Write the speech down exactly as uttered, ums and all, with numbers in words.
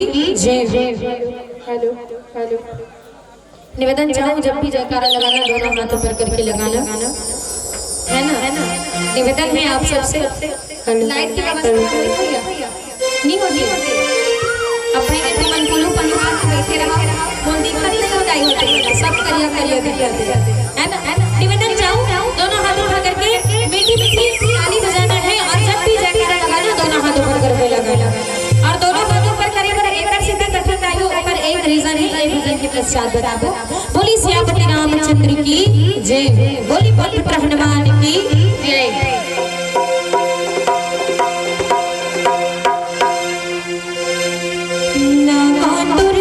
जय। Hello, hello. निवेदन चाहूँ, जब भी जयकारा लगाना, दोनों हाथ ऊपर करके लगाना, है ना? निवेदन है आप सबसे। हेलो। लाइट की व्यवस्था नहीं होती है? नहीं होती। अब भाई, तुमन कुलू पलू करके बैठे रहो, कोई दिक्कत नहीं होता है, सब करिया करिया दिक्कत है, है ना? निवेदन चाहूँ, दोनों हाथ ऊपर करके मीठी मीठी ताली बजाना है और जब भी जयकारा लगाना, दोनों हाथ ऊपर करके लगाना। और दोनों हाथ ऊपर करे बर एकर सीधे कठिन आयु ओकर एक रीजन है, ये भजन के पश्चात बताबो। बोली सियापति रामचंद्र की जय, बोली पवन पुत्र हनुमान की जय। ना कौन